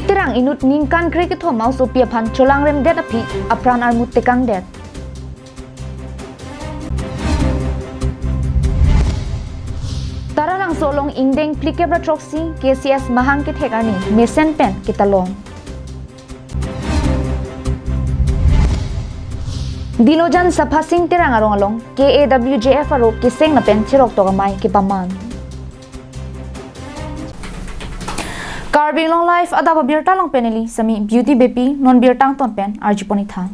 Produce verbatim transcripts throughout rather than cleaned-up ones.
Terang inut ningkan kre kethom aosopi aphan cholangremdet aphi apran armut tekangdet. Taralangso along ingdeng phlikep ra throksi K C S mahang kethek arni mesen pen ketalong. Dilojan Saphasing Terang arong along K A W J F aro keseng lapen cheroktok amei kepaman. Karbi Anglong Live adap abirta along pen neli Sami Beauty Beypi, non birta angton pen arjupon-ik tha.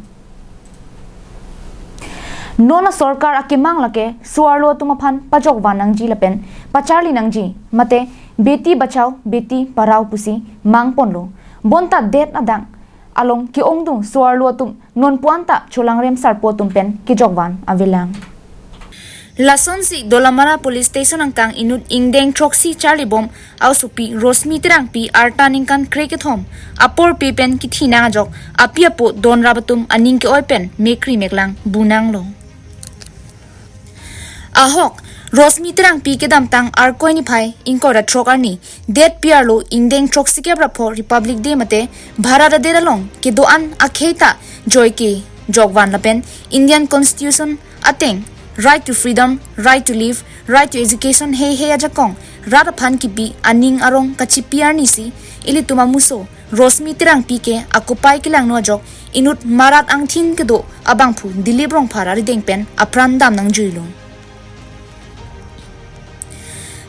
Non asorkar akemang lake so-arlo atum aphan pajokvan nangji lapen pacharli nangji mate Beti Bachao Beti Padhao pusi mangponlo. Bonta det adang along ke-ongdung so-arlo atum nonpu anta cholangrem sarpo atum pen kejokvan avelang. Lasonsi Dolamara Police Station angkang inut ingdeng throksi charlibom aosopi Rosmi Terangpi arta ningkan kre kethom aporpe pen kithi nang ajok api apo donrap atum aning ke-oi pen mekri meklang bunanglo. Ahok, Rosmi Terangpi kedamtang Arkoi niphai ingkoi ra throk arni, det pi arlo ingdeng throksikep ra pho Republic Day mate Bharat adet along kedo-an akhei ta joike jokvan lapen Indian Constitution ateng right to freedom, right to life, right to education heihei ajakong rat aphan kipi aning arong kachipi arnisi ilitum amuso Rosmi Terangpi ke akopai kelangno ajok inut marat angthin kedo abangphu Dilip Rongphar arideng pen apran dam nangjuilo.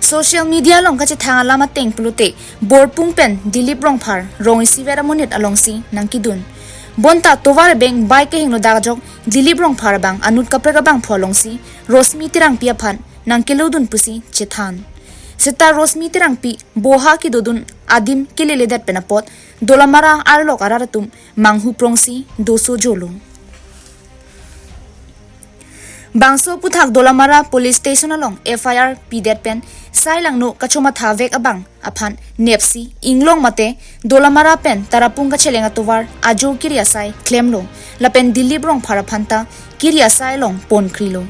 Social media along kachethang alam ateng pulote Borpung pen Dilip Rongphar rong isivet amonit alongsi nangkedun. Bonta tovar ebeng bike kehingno dak ajok Dilip Rongphar abang anut kaprek abangphu alongsi Rosmi Terangpi aphan nangkelodun pusi chethan. Seta Rosmi Terangpi boha kedodun adim keleledet pen apot Dolamara arlok arat atum manghuprongsi doso jolo. Bangso aphuthak Dolamara Police Station along F I R pidet pen sai langno kachomatha vek abang aphan nepsi inglong mate Dolamara pen Tarapung kacheleng atovar ajo kiri asai klemlo lapen Dilip Rongphar aphan ta kiri asai along ponkrilo.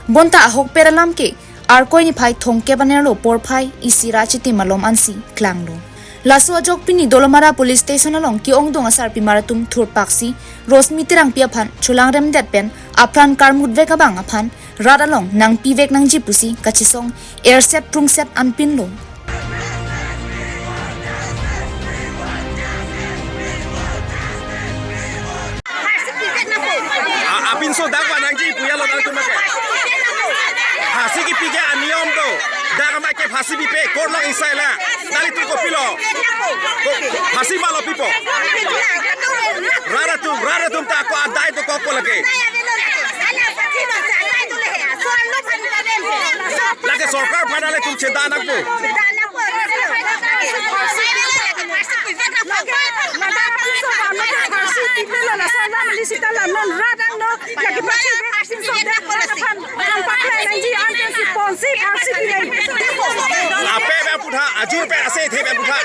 Bonta ahokpet alam ke Arkoi niphai thomkep anerlo porphai isi ra chitim malom ansi klanglo. Laso ajok pini Dolamara Police Station along ke-ongdung asarpimar atum thurpaksi Rosmi Terangpi aphan cholangremdet pen apran karmut vek abang aphan rat along nangpi vek nangji pusi kachesong erset prungset anpinlo. A-, apinso dak vanangji pu ya lo nangtum ke. Phasi kipi ke aniyom do. Dak amei ke phasi pipe, court along insai la. Nanglitum kopilo. Ko-, phasi malo pipo. Rat atum, rat atum ta ako adai dokokpo lake. Lake sorkar aphan nanglitum cheda nangpo. Ape pen putha, ajur pen ase the pen putha.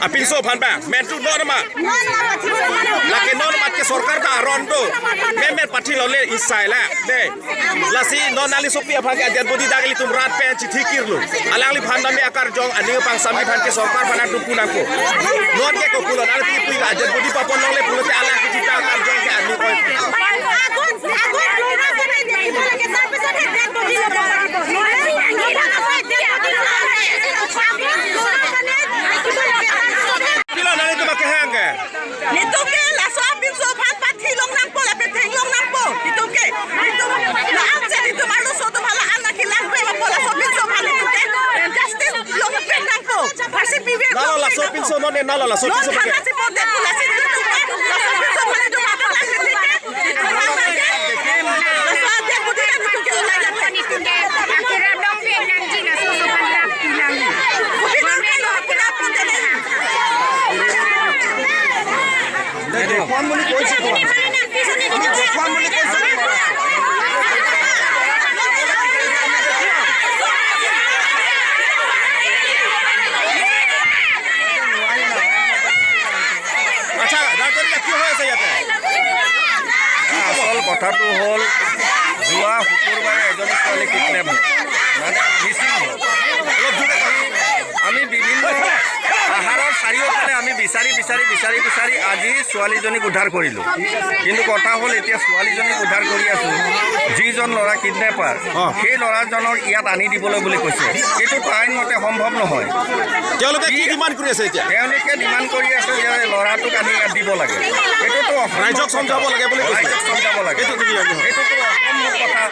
Apinso aphan ba, men tu non ma. Lake non ma ke sorkar ta aron do. Men men pathi lo le insai la. De. Lasi non nangli sopi aphan ke adet bodi dak ilitum rat pen chithi kirlo. Alangliphan dam akarjong aning pangsam aphan ke sorkar aphan atum punangpo. Non ke kopulo nangli pi adet bodi papon longle pulote alang ke chita akarjong ke aning koi. Pilo nangtum akehang ke. Nelitum ke laso apinso aphan pathi long nangpo, lapen theng long nangpo. Nelitum ke, nelitum la-an se nelitum arloso atum hala an nangkelang pe lapo laso apinso aphan nelitum ke justice long pe nangpo. Phasi pipe. Nalo laso apinso non ne nalo laso apinso non ke. Thana si pote pula si nelitum ke laso apinso aphan nelitum ke. আচ্ছা, ৰাজেন দা, কি হৈ আছে ইয়াতে? আচল কথাটো হ'ল, যোৱা শুকুৰবাৰে এজনী ছোৱালী কিডনেপ হ'ল, মানে মিচিং হ'ল। অলপ জোৰে কওক। বিচাৰি বিচাৰি বিচাৰি বিচাৰি আজি ছোৱালীজনীক উদ্ধাৰ কৰিলো। কিন্তু কথা হ'ল, এতিয়া ছোৱালীজনীক উদ্ধাৰ কৰি আছো, যিজন ল'ৰা কিডনেপাৰ, অ। সেই ল'ৰাজনক ইয়াত আনি দিবলৈ বুলি কৈছে। এইটোতো আইন মতে সম্ভৱ নহয়। তেওঁলোকে কি ডিমাণ্ড কৰি আছে এতিয়া? তেওঁলোকে ডিমাণ্ড কৰি আছে যে ল'ৰাটোক আনি ইয়াত দিব লাগে। এইটোতো অসম্ভৱ ৰাইজক কথা। সমজাব লাগে বুলি কৈছে। ৰাইজক সমজাব লাগে। এইটো কি হয়? এইটোতো অসম্ভৱ কথা।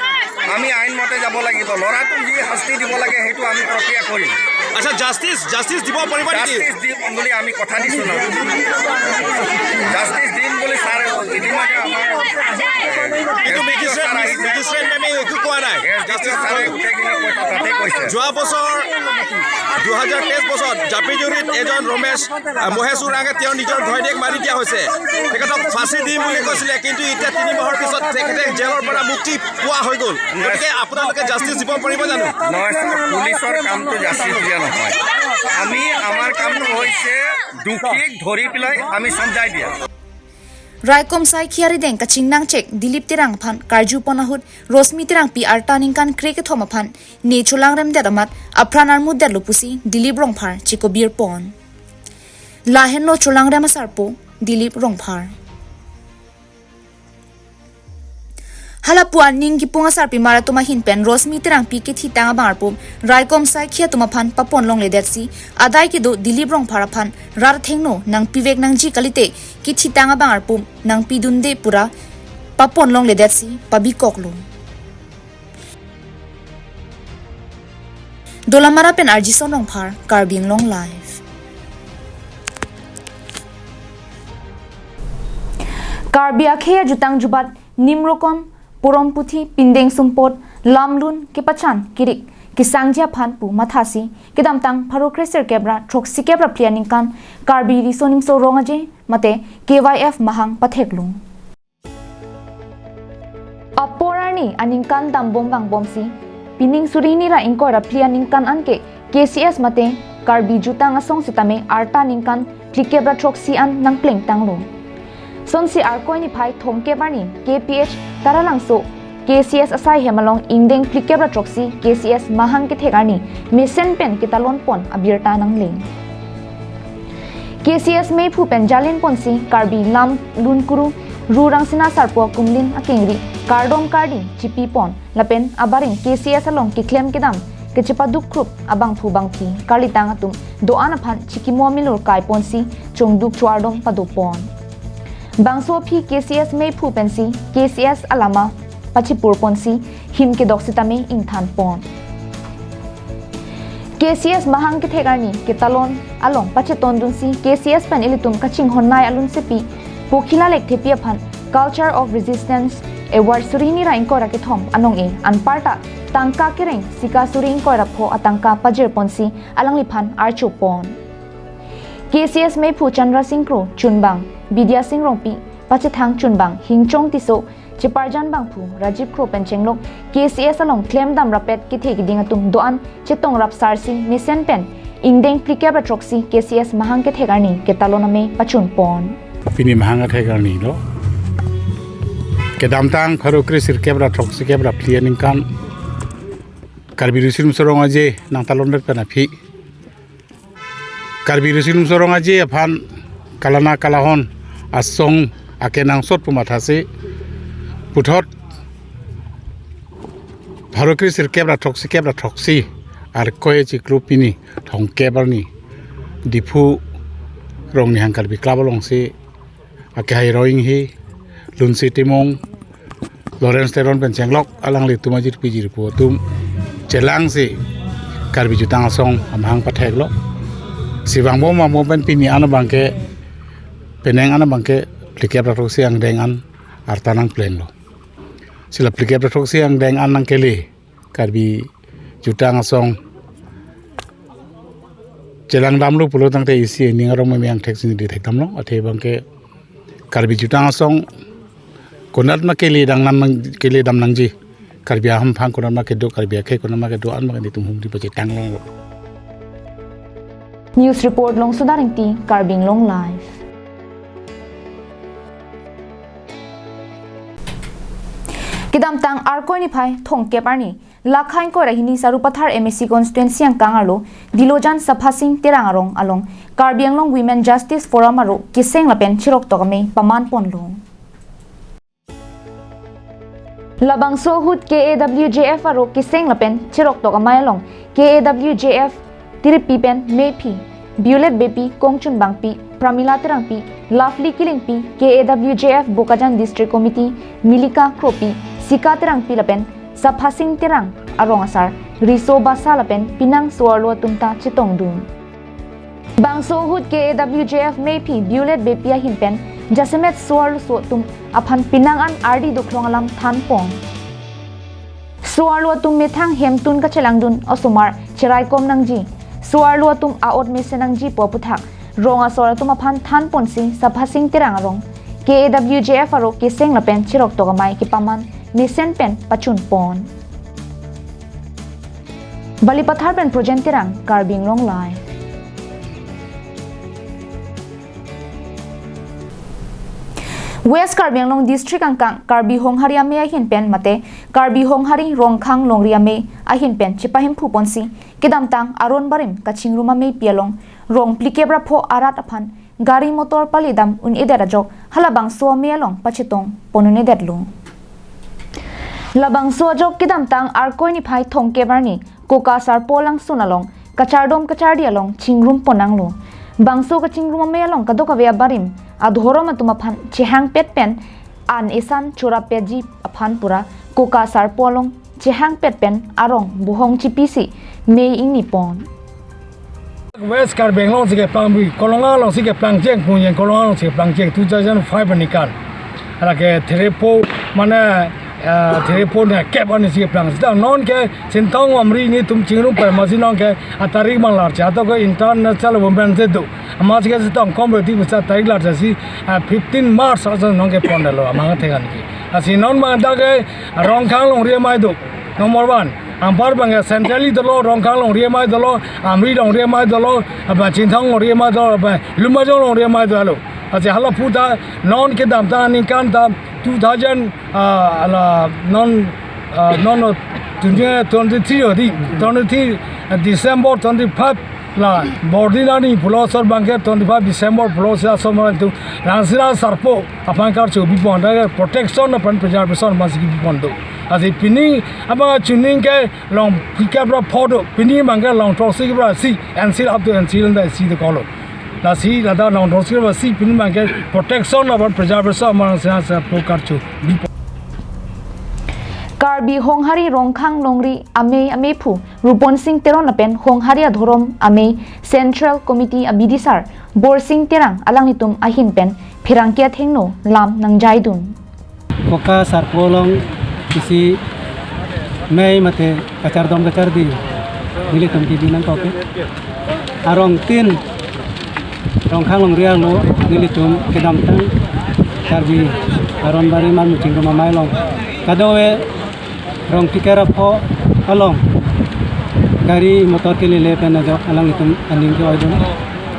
আমি আইন মতে যাব লাগিব। ল'ৰাটোক যি শাস্তি দিব লাগে, সেইটো আমি প্ৰক্ৰিয়া কৰিম। আচ্ছা, জাষ্টিচ, জাষ্টিচ দিব পাৰিব নেকি? জাষ্টিচ দিম বুলি আমি কথা দিছো ন। জাষ্টিচ দিম বুলি ছাৰে ইতিমধ্যে আমাৰ কিন্তু মেজিষ্ট্ৰেট, ছাৰ আহিছে। মেজিষ্ট্ৰেট মেমে একো কোৱা নাই। এছ ডি পি অ' ছাৰে গোটেইখিনি কথা তাতে কৈছে। যোৱা বছৰ দুহেজাৰ তেইছ বছৰত জাপিজুৰিত এজন ৰমেশ, আহ, মহেশ উৰাঙে তেওঁৰ নিজৰ ঘৈণীয়েক মাৰি দিয়া হৈছে। তেখেতক ফাঁচী দিম বুলি কৈছিলে, কিন্তু এতিয়া তিনি মাহৰ পিছত তেখেতে জেলৰ পৰা মুক্তি পোৱা হৈ গ'ল। গতিকে আপোনালোকে জাষ্টিচ দিব পাৰিব জানো? নহয় ছাৰ, পুলিচৰ কামটো জাষ্টিচ দিয়া নহয়। আমি, আমাৰ কামটো হৈছে দোষীক ধৰি পেলাই আমি চমজাই দিয়া। Raikom saikhia arideng kachingnangchek Dilip Terang aphan karjupon ahut Rosmi Terangpi arta ningkan krekethom aphan ne cholangremdet amat apran armutdetlo pusi Dilip Rongphar chekobirpon. Lahenlo cholangrem asarpo Dilip Rongphar. Hala pu aning kipung asarpimar atum ahin pen Rosmi Terangpi kethitang abang arpum Raikom saikhia atum aphan paponlongledetsi adai kedo Dilip Rongphar aphan rat athengno nangpivek nangji kalite kethitang abang arpum nangpidunde pura paponlongledetsi pabikoklo. Dolamara pen R G Sonrong Phar, Karbi Anglong Live. Karbi akhei ajutang jubat nimrokon, porom puthi, pindeng sumpot, lamlun, kepachan, kirik, kesangji aphan pu mathasi, kedamtang pharo kresirkep ra throksikep ra phli aningkan Karbi Riso Nimso Rong Aje mate K Y F mahang patheklong. Apor arni aningkan dambom vangbomsi, pining suri hini ra ingkoi ra phli aningkan anke K C S mate Karbi Jutang Asong sitame arta ningkan phlikep ra throksi an nangplengtanglo. Sonsi Arkoi niphai thomkep arni K P H Taralangso K C S asai hem along ingdeng phlikep ra throksi K C S mahang kethek arni mesen pen ketalonpon abirta nangle. K C S meiphu pen jalinponsi Karbi lam lunkuru Ru Rangsina Sarpo akumlin akengri kardom kardi chipipon lapen abaring K C S along keklem kedam kechepaduk khrup abangphu bangphi karlitang atum do-an aphan chikimo milur kaiponsi chongduk chuardom padopon. Bangso aphi K C S meiphu pensi K C S alama pachipurponsi him kedok sitame ingthanpon. K C S mahang kethek arni ketalon along pachetondunsi K C S pen ilitum kachinghonnei alunsepi Pokhila Lekthepi aphan Culture of Resistance Award suri hini ra ingkoi ra kethom anong-e anparta tangka kereng sika suri ingkoi ra pho atangka pajirponsi alangliphan archopon. K C S meiphu Chandra Sing Kro chunbang, Bidya Sing Rongpi, pachethang chunbang, Hingchong Tisso, cheparjan bangphu Rajiv Kro pen chenglok K C S along klemdam rapet kethe kiding atum do-an chetong rapsarsi mesen pen ingdeng phlikep ra throksi K C S mahang kethek arni ketalon ame pachunpon. Pini mahang kethek arni lo. Kedamtang pharo kresirkep ra throksikep ra phli aningkan Karbi Riso Nimso Rong Aje nangtalondet pen aphi Karbi Riso Nimso Rong Aje aphan kalana kalahon asong akenangsot pu mathasi puthot pharo kresirkep ra throksikep ra throksi Arkoi achiklo pini thomkep arni Diphu Rongni hang Karbi Club alongsi akehai Roing hi, Lunsi Timung, Lawrence Teron pen chenglok alanglitum ajirpi jirpo atum chelangsi Karbi Jutang Asong amahang patheklo. Si vangbom vangbom pen pini an abangke penang an abangke phlikep ra throksi angdeng an arta nangplenglo. Si la phlikep ra throksi angdeng an nangkele Karbi Jutang Asong chelangdamlo pulo tangte isi ning arong meme angthek sini dithekdamlo. Athe abangke Karbi Jutang Asong konat ma keledam nang, keledam nangji. Karbi ahamphang konat ma kedo, Karbi akhei konat ma kedo, an ma kanitum humri pachetanglonglo. News report Longsodar Ingti, Karbi Anglong Live. Kedamtang Arkoi niphai thomkep arni Lakha ingkoi ra hini Sarupathar M A C constituency angkang arlo Dilojan Saphasing Terang arong along Karbi Anglong Women Justice Forum aro keseng lapen chiroktok amei paman ponlo. Labangso ahut K A W J F aro keseng lapen chiroktok amei along K A W J F tiripi pen meiphi Violet Beypi, Kongchun Bangpi, Pramila Terangpi, Lovely Killingpi, K A W J F Bokajan District Committee Nilika Kropi, Sika Terangpi lapen Saphasing Terang arong asar Riso Basa lapen penang so-arlo atum ta chetongdun. Bangso ahut K A W J F meiphi Violet Beypi ahin pen jasemet so-arloso atum aphan penang an ardi doklong alam thanpon. So-arlo atum methang hemtun kachelangdun osomar cheraikom nangji, so-arlo atum a'ot mesen nangji pu aputhak rong asor atum aphan thanponsi Saphasing Terang arong K A W J F aro keseng lapen chiroktok amei kepaman mesen pen pachunpon. Balipathar pen Projen Terang, Karbi Anglong Live. West Karbi Anglong District angkang Karbi Honghari Amei ahin pen mate Karbi Honghari Rongkhang Longri Amei ahin pen chepahemphuponsi kedamtang aron barim kachingrum ameipi along rong phlikep ra pho arat aphan gari motor palidam un-edet ajok halabangso amei along pachetongpon un-edetlo. Labangso ajok kedamtang Arkoi niphai thomkep arni Koka Sarpo alangsun along kachardom kachardi along chingrumpon nanglo. Bangso kachingrum amei along kadokave abarim adhorom atum aphan chehangpet pen an esan chorapetji aphan pura Koka Sarpo along chehangpet pen arong bohong chipisi mei ingnipon. West Karbi Anglong si keplang bi, Kolonga along si keplang cheng, Punjeng Kolonga along si keplang cheng, two thousand five aningkan. Lake thirty-four, mane, eh, thirty-four ne kep arni si keplang. Sita non ke Chinthong Amri nelitum chingrum pen amatsi non ke atarik abang larche, ato ke International Women's Day do. Amatsi ke Chinthong Committee pusi atarik larche si, eh, fifteen March ason non kepondetlo, amang thekan ke. Lasi non abang ta ke Rongkhang Longri Amei do. Number one, anpar abang ke centrally dolo, Rongkhang Longri Amei dolo, Amri Longri Amei dolo, apa Chinthong Longri Amei dolo, apa Lumbajong Longri Amei dolo. Lasi hala pu ta non kedamtang aningkan ta two thousand, ah, hala non, ah, non, non, twenty twenty-three odi, twenty-three, ah, December twenty-five la bordinani pulo asor abang ke twenty-five December pulo si asor maran tu Rangsina Sarpo aphan karcho bipon, ta ke protection lapen preservation amatsi bipon do. Lasi pini abang chuning ke long phlikep ra pho do, pini abang ke long throksi ra isi, N C L up to N C L nda isi dokoklo. Lasi lata long throksi ra isi pini abang ke protection lapen preservation amat Rangsina Sarpo karcho bipon. Karbi Honghari Rongkhang Longri Amei ameiphu Ruponsing Teron lapen Honghari adhorom amei Central Committee abidisar Borsing Terang alanglitum ahin pen pherangke athengno lam nangjaidun. Koka Sarpo along isi mei mate kachardom kachardi nelitum kebi nangkok ke. Arong tin Rongkhang Longri arlo nelitum kedamtang Karbi aron barim amu chingrum amei along kadokave rong phlikep ra pho along gari motor kelele pen ajok alanglitum aning ke-oidun.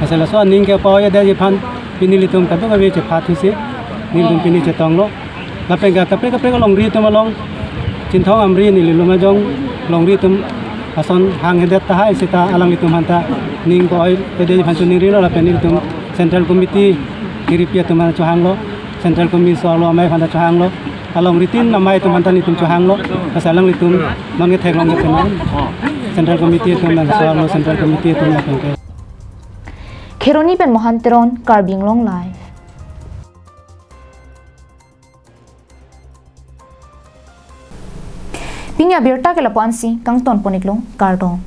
Asal laso aning ke-oi-edetji aphan pini nelitum kadokave chephathusi nelitum pini chetonglo. Lapen ke kaprek kaprek alongri atum along Chinthong Amri neli Lumbajong Longri atum ason hanghedet tahai seta alanglitum aphanta ning ke-oi-edetji aphan choningrilo lapen nelitum Central Committee kiripi atum aphanta chohanglo, Central Committee so-arlo amei aphanta chohanglo, alongri tin amei atum aphanta nelitum chohanglo, lasi alanglitum non ketheklong ke penang Central Committee atum nang so-arlo Central Committee atum lapen ke. Kheroni pen Mohan Teron, Karbi Anglong Live. Pini abirta ke lapu-ansi kangtonpon-iklo, kardom.